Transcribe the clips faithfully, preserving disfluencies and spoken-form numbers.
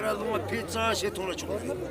ཡར་ལོང་བ་ཕེ་ཙང་བྱེད་ཐོང་ལ་ཆོག་རེད།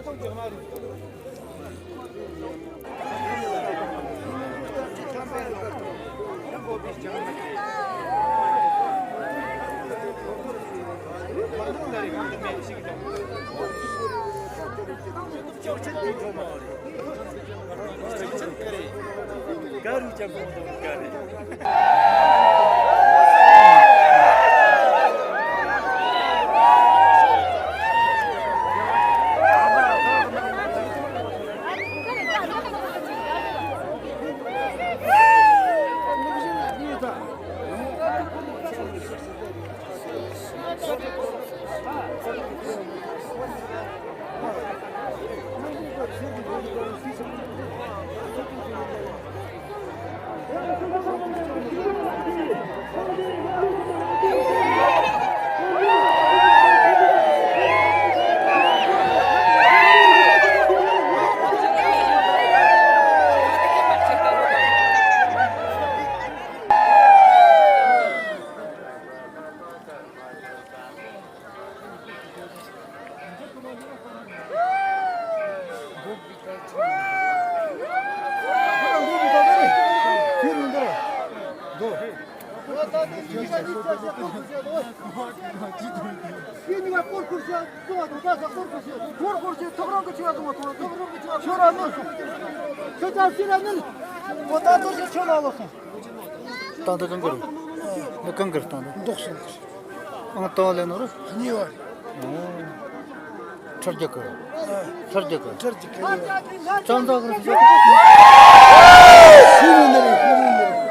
ད་ལྟ་གང་གི་རེད། འདི་གང་གི་རེད། ད་ལྟ་འདོགས་སོང་། ཨང་ཏོ་ལེ་ནོ་རེད། གཉིས་པ་རེད། ཨོ། ཁྲི་བརྒྱད་གི། ཨ། ཁྲི་བརྒྱད་གི། ཁྲི་བརྒྱད་གི། ཙང་ཙང་གི་རེད། ཤི་ནི་ནི་རེད། ཤི་ནི་ནི་རེད།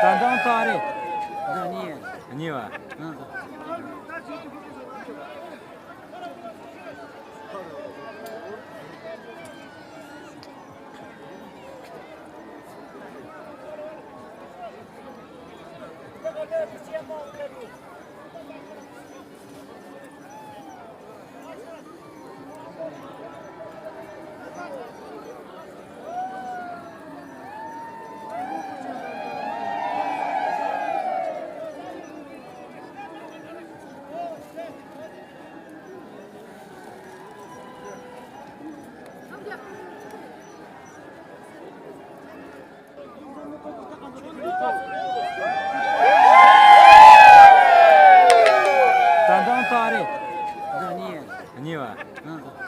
ད་དུང་ཏོ་རེད། གཉིས་པ། ཨང་། ད་དུང་ཏོག་རེད། འདི་གཉིས། གཉིས་པ། ཨང་།